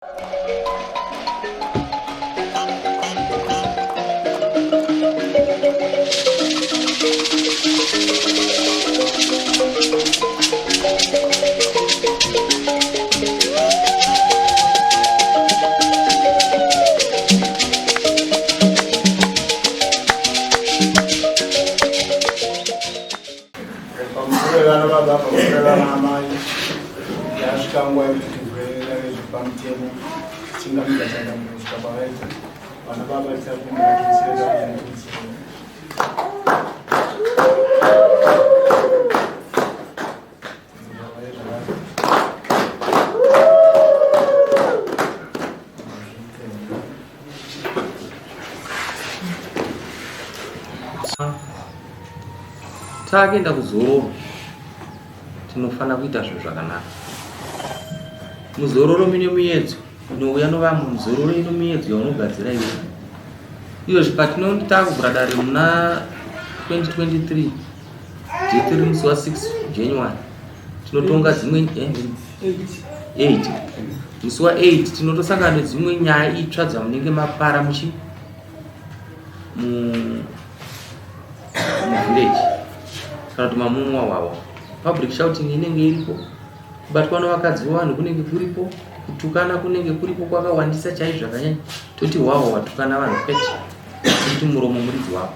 Pamusoro vana baba, pamusoro vana amai, yasvika nguva yekuti tivhure dare zvepamutemo tichingamidza changamire kusvika kwavaita. Vana baba tichakumbira tiisire dare rekuti Takuenda kuzororo tinofanira kuita zvinhu zvakanaka. Muzororo mine muyedzo inouya novamwe, muzororo ino miyedzo yaunogadzira iwe. Iyozvi patinoti takuvhura dare muna 2023 date riri musi wa 6 January tinotonga dzimwe 8 musi wa 8 tinotosangana nedzimwe nyaya itsva dzamunenge mapara muchi muvillage kana kuti mamumwa wawa public shouting inenge iripo kubatwa nevakadzi vevanhu kunenge kuripo kutukana kunenge kuripo kwakawandisa chaizvo zvakanyanya toti wawa watukana vanhu kwete kuti muromo muridzi wavo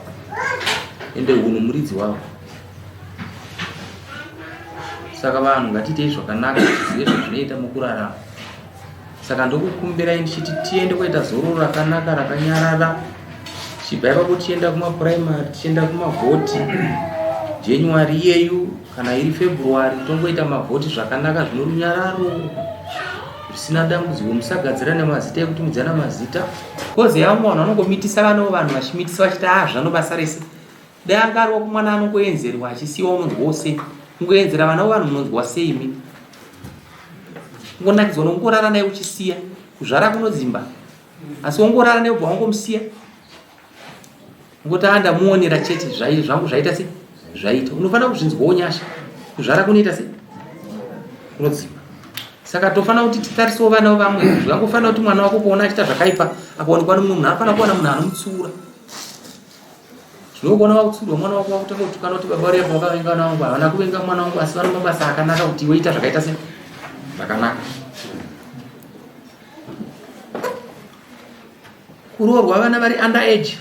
ende hunhu muridzi wavo saka vanhu ngatiitei zvakanaka tizive zvazvinoita mukurarama Saka ndokukumbirai ndichiti tiende kuita zororo rakanaka rakanyarara tichibva ipapo tichienda kumapuraimary tichienda kumavhoti January iyeyu kana iri February tongoita mavhoti zvakanaka zvino runyararo zvisina dambudziko musagadzirane mazita ekutumidzana mazita kozi yavamwe vanhu vanongomitisa vana vanhu vachimitisa vachiti ah zvano basa rese Dai anga ari wako mwana anongoenzerwa achisiiwa unonzwawo sei? Kungoenzera vana vevanhu munonzwa sei imi? Kungonakidzwa nokungorara naye uchisiya. Kuzvara kunodzimba. Asi wongorara naye ubva wangomusiya. Ngoti andamuonera chete zvai zvangu zvaita sei? Zvaita. Unofanira kuzvinzwawo nyasha. Kuzvara kunoita sei? Kunodzimba. Saka tofanira kuti titarisewo vana vevamwe. Zvikangofanira kuti mwana wako kuona achiita zvakaipa akaonekwa nomumwe munhu anofanira kuwana munhu anomutsiura. Zvinogona wakutsiurwa mwana wako wakutanga kutukana kuti baba varipo vakavenga vana vangu havana kuvenga mwana wangu asi vano mabasa akanaka kuti iwe ita zvakaita se zvakanaka. Kuroorwa vana vari under age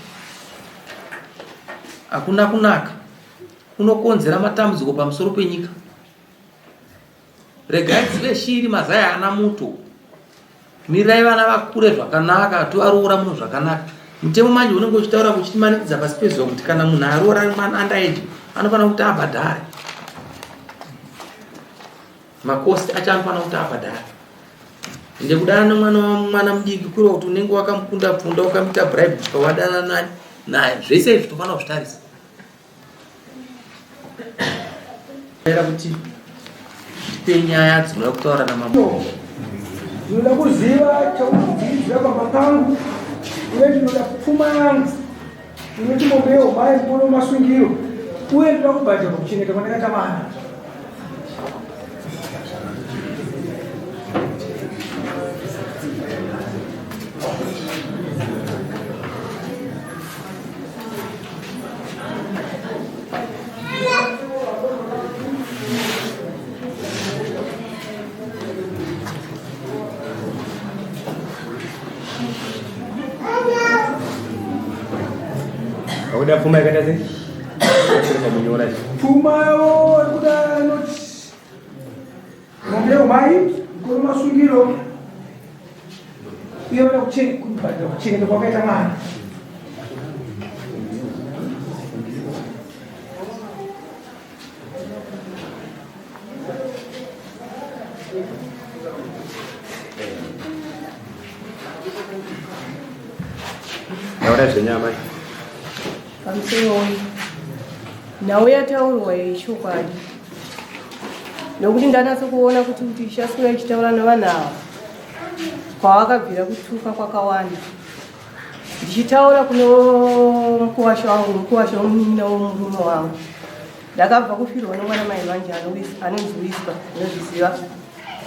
hakuna kunaka kunokonzera matambudziko pamusoro penyika. Regai dzive shiri mazai haana muto. Mirirai vana vakure zvakanaka tovaroora muno zvakanaka. Mutemo manje unenge uchitaura kuchitimanikidza pasi pezuva kuti kana munhu aroora ari mwana under age anofanira kuti abhadhare. Makosti acho anofanira kuti abhadhare. Ende kudana nemwana mwana mudiki kureva kuti unenge wakamukunda pfunda ukamuita bribe kusvika wadana naye. Zvese izvi tofanira kuzvitarisa. Era kuti tipe nyaya dzinoda kutaura namambo. Ndinoda kuziva chaukudzidzira pamba pangu uye ndinoda pfuma yangu inoti mombe yehomai mukono masungiro uye ndinoda kubhadharwa kuchengeta kwandakaita vana. Akuda pfuma yakaita sei? Kunyora. Pfuma yavo ikuda inoti mombe yehwai, mukuru masungiro uye vada kubhadhara kuchengeta kwakaita mwana. Taura zvenyama. Pamusoroi, nhau yataurwa yechokwadi nokuti ndanatso kuona kuti kuti ichaswera ichitaura nevanhu ava kwavakabvira kutuka kwakawanda ndichitaura kuno mukuwasha wangu mukuwasha womunin'ina womurume wangu ndakabva kufirwa nomwana mai manje anonzi wispa unozviziva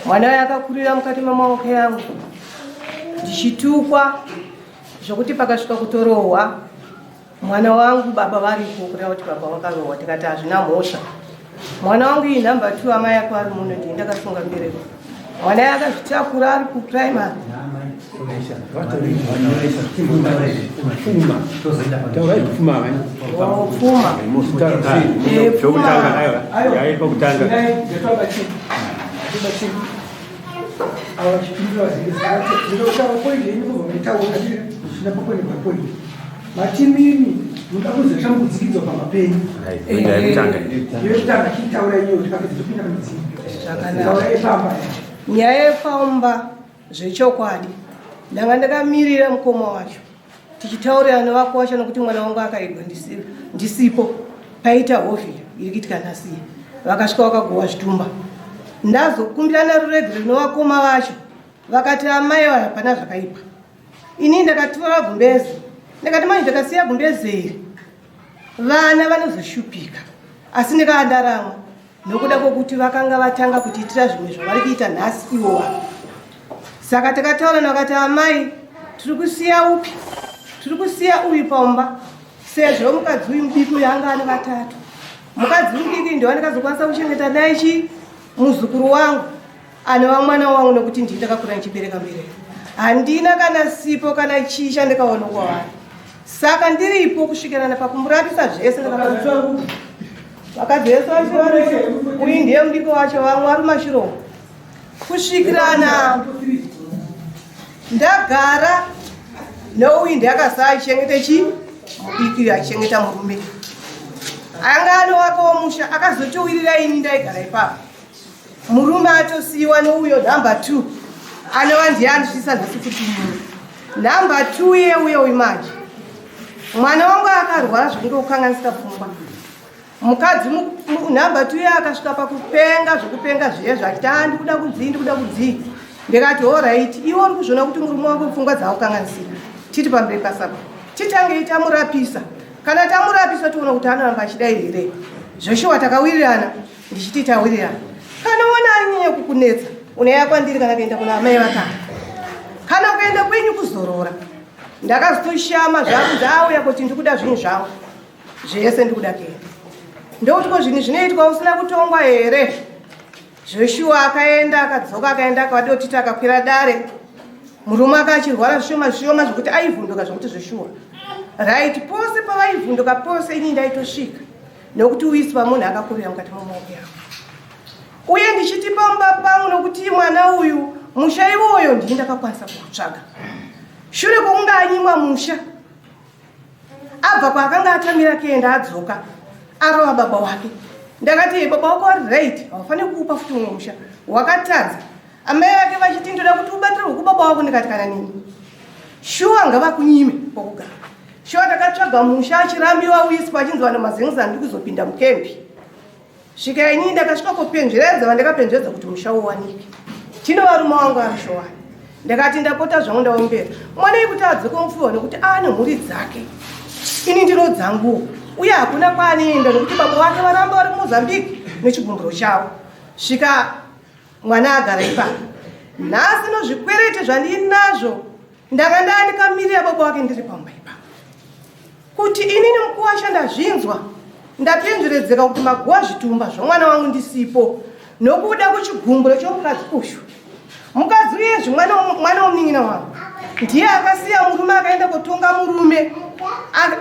mwana uyo akakurira mukati memaoko yangu. Ndichitukwa zvokuti pakasvika kutorohwa mwana wangu baba varipo kureva kuti baba vakarohwa tikati hazvina mhosva. Mwana wangu iyi nhamba 2 amai ako ari muno ndii ndakasunga mbereko. Mwana iye akazvitakura ari kupuraimari. Pfuma. Matimini munoda kuziva chamukudzikidzwa pamba penyu. Yekutanga chitaura iyoyo tikapedza topinda mudzimu. Zvakanaka. Nyaya yepamba zvechokwadi ndanga ndakamirira mukoma wacho tichitaurirana nevako wacho nokuti mwana wangu akaigwa ndisipo paita hovhi iri kuitika nhasiye vakasvika vakagowa zvitumba ndazokumbirana ruregerero nevakoma vacho vakati amai vaya hapana zvakaipa ini ndakatora gumbeze ndakati manje ndakasiya gumbeze iri vana vanozoshupika asi ndikaandaramwa nokuda kwokuti vakanga vatanga kutiitira zvimwe zvavari kuita nhasi ivo wavo saka takataurana vakati amai tiri kusiya upi tiri kusiya uyu paumba sezvo mukadzi uyu mudiki uyu anga ane vatatu mukadzi mudiki ndiwo andikazokwanisa kuchengeta dai chi muzukuru wangu anova mwana wangu nokuti ndii ndakakura ndichibereka mbereko handina kana sipo kana chii chandikaona kwavari saka ndiripo kusvikirana pakumurapisa zvese vakadzi vese vacho vari uyu ndiye mudiki wacho vamwe vari mashiro kusvikirana ndagara nouyu ndiye akasaa achichengeta chi mudiki achichengeta murume anga anowakawo musha akazotowirira ini ndaigara ipapo murume atosiyiwa nouyo number 2 anova ndiye andisvisa nhasi kuti munhu number 2 iye uyo uyu manje mwana wangu akarwara zvekunge kukanganisika pfungwa mukadzi number 2 iye akasvika pakupenga zvekupenga zviye zvachiti a ndikuda kudzii ndikuda kudzii ndikati horaiti iwe uri kuzviona kuti murume wako pfungwa dzakukanganisika titi pamberi pasapa titangei tamurapisa kana tamurapisa tiona kuti anoramba achidai here zveshuwa takawirirana ndichiti tawirirana kana wana anyanya kukunetsa unouya kwandiri kana kuenda kuna amai vakana kana kuenda kwenyu kuzorora ndakazotoshama zvangu ndauya kuti ndikuda zvinhu zvangu zvese ndikuda kuenda ndokuti ko zvinhu zvinoitwa usina kutongwa here zveshuwa akaenda akadzoka akaenda akavadotiti akakwira dare murume aka achirwara zvishoma zvishoma zvekuti aivhunduka zvekuti zveshuwa right pose pavaivhunduka pose ini ndaitosvika nokuti uiswa munhu akakurira mukati memaoko yangu uye ndichiti pamba pangu nokuti mwana uyu musha iwoyo ndini ndakakwanisa kuutsvaga shure kwokunge anyimwa musha abva kwaakanga atamira kuenda adzoka arova baba wake ndakati baba wako ari right haufaniri kuupa futi umwe musha wakatadza amai vake vachiti ndoda kuti ubatirwe kubaba wako ndikati kana nini shuwa ngavakunyime pokugara shuwa takatsvaga musha achirambiwa uiswa achinzi vanhu mazengeza ndiri kuzopinda mukembi svika inini ndakasvika kupenzveredza vandakapenzveredza kuti musha uwanike tino varume wangu ari showani ndakati ndapota zvangu ndaombera mwana yekuti adzoke mupfuwa nekuti aane mhuri dzake ini ndiro dzanguwo uye hakuna kwaanoenda nekuti baba vake varamba vari kumozambique nechigumburo chavo svika mwana agara ipapo nhasi nozvikwerete zvandinazvo ndanga ndandikamirira baba wake ndiri pamba ipapo kuti inini mukuwasha ndazvinzwa ndapenzveredzeka kuti maguwa zvitumba zvomwana wangu ndisipo nokuda kuchigumburo chomukadzi ushu mukadzi uyezve mwana womunin'ina wangu ndiye akasiya murume akaenda kotonga murume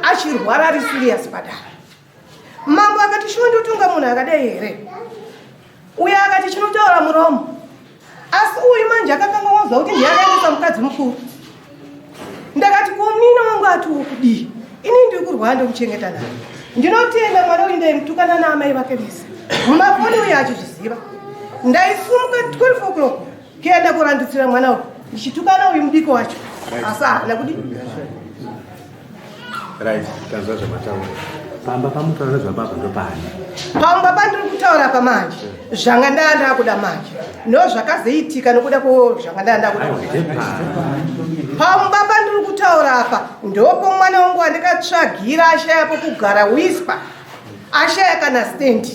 achirwara ari siriyasi padara mambo akati shuwa ndotonga munhu akadai here uye akati chinotaura muromo asi uyu manje akakanga wanzwa kuti ndiye akaendesa mukadzi mukuru ndakati komunina wangu atiwo kudii ini ndiri kurwara ndokuchengeta naye ndinotenda mwana uyu ndaimutukana naamai vake vese mumafoni uyu achizviziva ndaisumuka 12 o'clock kuenda kurandutsira mwana uyu ndichitukana uyu mudiki wacho asi haana kudii Right, tanzwa zvamataura. Pamba pamutaura nezvababa ndopani? Pamba pandiri kutaura apa manje zvanga ndaa ndakuda manje no zvakazoitika nokuda ko zvanga ndaa ndakuda. Pamba pandiri kutaura apa ndopo mwana wangu wandikatsvagira ashaya pokugara whisper ashaya kana stand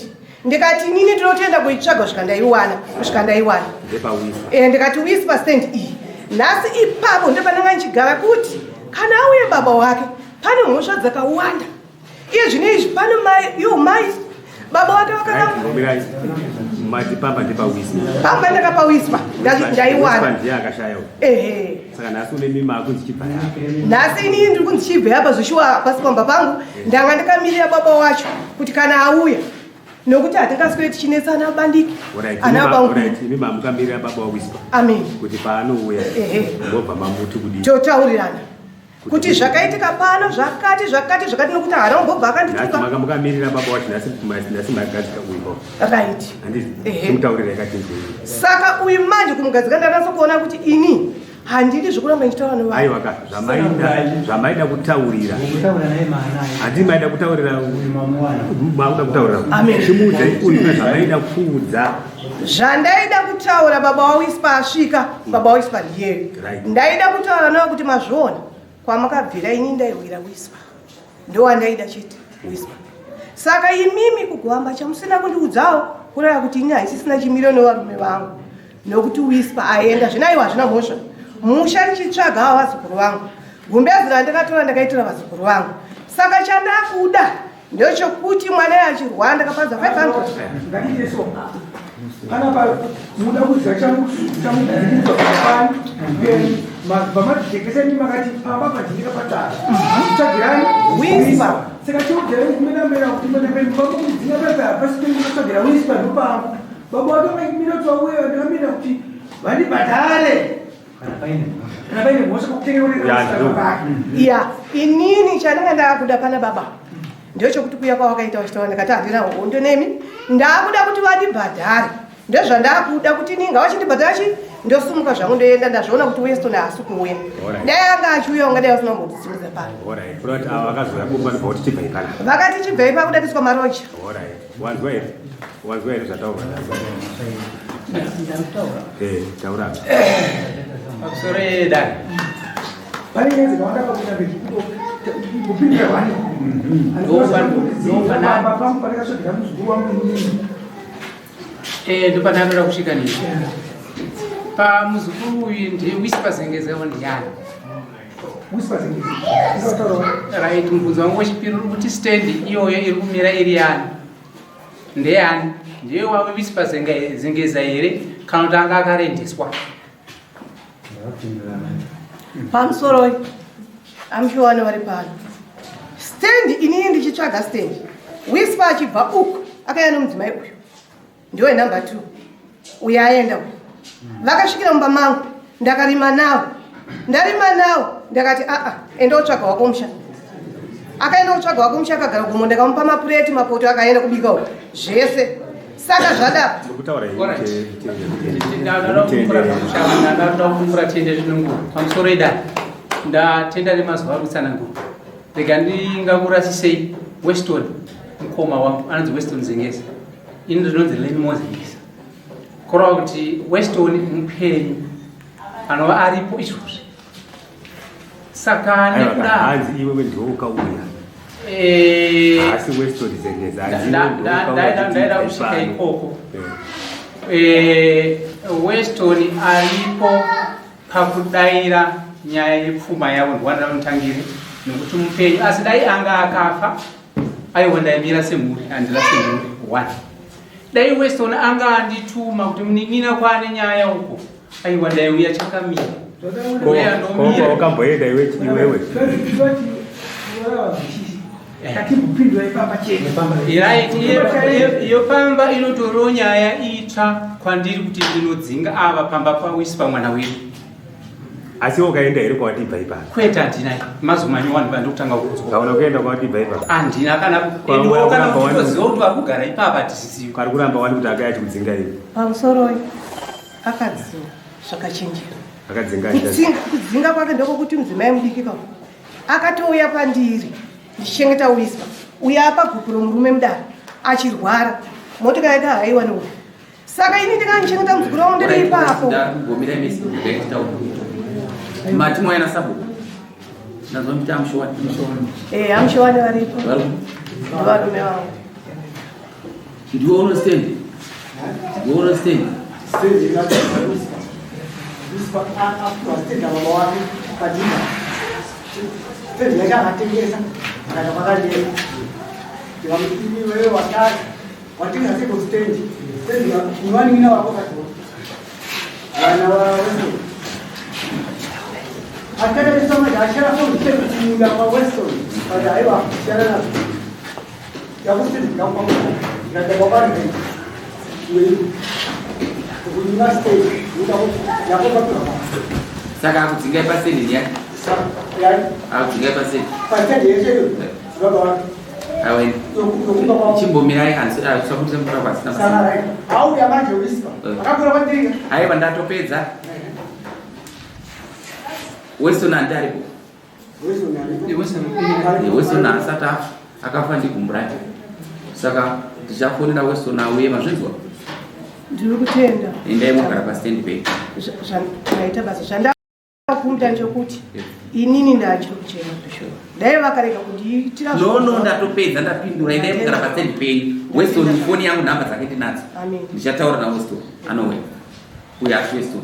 ndikati inini ndinotoenda kuitsvaga kusvika ndaiwana kusvika ndaiwana ndikati whisper stand iyi. Nhasi ipapo ndopananga ndichigara kuti kana auye baba wake pane mhosva dzakawanda. Iye zvino izvi pano mai iwo mai baba wake vakaramba. Mati pamba ndepawisi. Pamba ndakapawiswa ndaiwana. Ndiye akashaya. Ehe. Saka nhasi une mimba akunzi chibva yapa. Nhasi inini ndiri kunzi chibva yapa zveshuwa pasi pamba pangu ndanga ndakamirira baba wacho kuti kana auya nokuti hatingaswere tichinetsana bandiki ana bangu. Imi mamukamirira baba wawiswa. Amen. Kuti paanouya ngobva mamuti kudii. Totaurirana. Kuti zvakaitika pano zvakati zvakati zvakati nokuti haana kumbobva akandituka. Maka mukamirira baba wacho nhasi nhasi magadzika uyu baba. Right. Handiti mutaurira yakachinjei. Saka uyu manje kumugadzika ndanatso kuona kuti ini handidi zvekuramba ndichitaura nevanhu. Aiwa ka zvamaida zvamaida kutaurira. Kutaura naye maana. Handiti maida kutaurira makuda kutaurira. Amen. Chimuudzai uyu zvamaida kuudza. Zvandaida kutaura baba waWispa asvika, baba waWispa ndiyeyo. Right. Ndaida kutaura nawo kuti mazviona kwamakabvira ini ndaiwira Wispa. Ndowandaida chete Wispa. Saka imimi kugoamba chamusina kundiudzawo kureva kuti ini haisisina chimiro nevarume vangu nokuti Wispa aenda zvino aiwa hazvina mhosva. Musha ndichitsvaga ava vazukuru vangu. Gumbezi randakatora ndakaitora vazukuru vangu. Saka chandakuda ndechokuti mwana achirwara ndakapanza 500. Ngatiite so. Panapa muda kuziva chamudziridzwa pano then vamadzijekesa imi makati pamba pajindika patara tsvagirani Whisper. Saka chiudzai kumena mena kuti mena mena baba kudzinga pepa pasi penyu kutsvagira whisper ndopambo baba wake vaimira kuti vauye ndakamira kuti vandibhadhare kana paine mhosva Ya, ndo. kutenga Ya, inini chandanga ndakuda pana baba ndechekuti kuya kwawakaita uchitaura ndikati handina hondo nemi, ndakuda kuti vandibhadhare ndezvandakuda kuti ini ngavachindibhadhara chi ndosumuka zvangu ndoenda. Ndazviona kuti Weston haasi kuuya, dai anga achiuya ungadai vasina kumbotisimudza pano. Alright. Kuda kuti ava vakazouya kumba ndobva kuti chibva ipana. Vakati chibvei pakuda kuiswa maroja. Alright. Wanzwa here? Wanzwa here zvataurwa nhasi? Eh, taura. Pamusoro yedare. Pane nyaya dzakawanda pakuita kupindira wani. Pamba pangu pandakatsvagira muzukuru wangu inini. Ndopandanoda kusvika nini pamuzukuru uyu ndiWhisper Zengeza ndiyani? Whisper Zengeza. Right, mubvunzo wangu wechipiri uri kuti stendi iyoyo iri kumira iri yani ndeyani? Ndiye wawe Whisper Zengeza here kana kuti anga akarendeswa? Pamusoroi amushiwane vari pano stendi, inini ndichitsvaga stendi, Whisper achibva uku akauya nomudzimai uyu ndiwe namba 2 uyo aenda uyu. Vakasvikira mumba mangu, ndakarima nawo, ndarima nawo, ndakati aa enda utsvaga wako musha. Akaenda kutsvaga wako musha, akagara gumo, ndakamupa mapureti mapoto, akaenda kubika uko zvese. Saka zvadaro Mukutaura Alright. here? Ndanoda kukumbura tiende zvinonguva. Pamusoro edare, ndatenda nemazuva ari kutsanangura. Rega ndingakurasisei. Weston mukoma wangu anonzi Weston Zengeza, ini ndinonzi Lenmo Zengeza. Kureva kuti Weston mupenyu anova aripo izvozvi. Saka nekuda Hanzi iwewe ndiwe ukauya. Haasi Weston Zengeza. Hanzi iwewe ndiwe ukauya. Ndaida kusvika ikoko. Weston aripo pakudaira nyaya yepfuma yavo, ndiwanira mutangiri nekuti mupenyu. Asi dai anga akafa, aiwa ndaimira semhuri, handira semhuri one. Dai Weston anga andituma kuti munin'ina kwaane nyaya uko, aiwa ndaiuya chakamira. Uya ndomira. Wakamboenda iwe iwewe. Katimbopindura ipapa chete. Right, iyo pamba inotoriwo nyaya itsva kwandiri kuti ndinodzinga ava pamba paWispa mwana wedu. Asi wakaenda here kwawatibva ipapa? Kwete, handina. Mazuva manyowani pandokutanga kudzwa. Kaona kuenda kwawatibva ipapa. Handina kana Kwa- kana kuramba wani- kutoziva kuti vari kugara ipapa hatisizivi. Kari kuramba wani kuti akaya achikudzinga iwe. Pamusoroi akadzinga zvakachenjera. Akadzinga aita. Kudzinga kwake ndokokuti mudzimai mudiki kako akatouya pandiri ndichichengeta Wispa uyo apa gupuro murume mudare achirwara, motikari yake haiwa neuyu. Saka ini ndingandichengeta muzukuru wangu ndiri ipapo? Ndakugomera mesi ndakutaura. Mati mwaina sabhuku. Ndazwa mita amushiwani. Eh, amushiwani varipo. Vari Varume vangu. Ndiwe uno stand. Ndiwe uno stand. Stendi inadzika Whisper. Whisper apiwa stand baba wake padinga. Stand yacho akatengesa akaenda kwakareva. Ndikamuti iwewe watari watengesa seko stand. Stand unowanin'ina wako kati vana vaWeston. Atakaisa manje ashara foni chekuti kwaWeston. But aiwa shara nazvo. Yakuti ndikakwamura. Ndikaenda kwavari. Saka akudzingai pasendi ndiyani? Akudzingai pasendi. Aiwa, chimbomirai usabudisa mvura pasina. Aiwa, ndatopedza. Weston handi aripo. Weston asati afa, akafa ndigumburati. Saka tichafonera Weston auye, mazvinzwa? Ndiri kutenda. Endai mogara pastand penyu. Zvaita basa. Zvandakumbira ndechekuti inini ndachiri kuchema zveshuwa, dai vakarega kundiitira. No, ndatopedza, ndapindura. Endai mugara pastand penyu. Weston, foni yangu nhamba dzake ndinadzo. Amen. Ndichataura naWeston, anouya uyo. Asi Weston.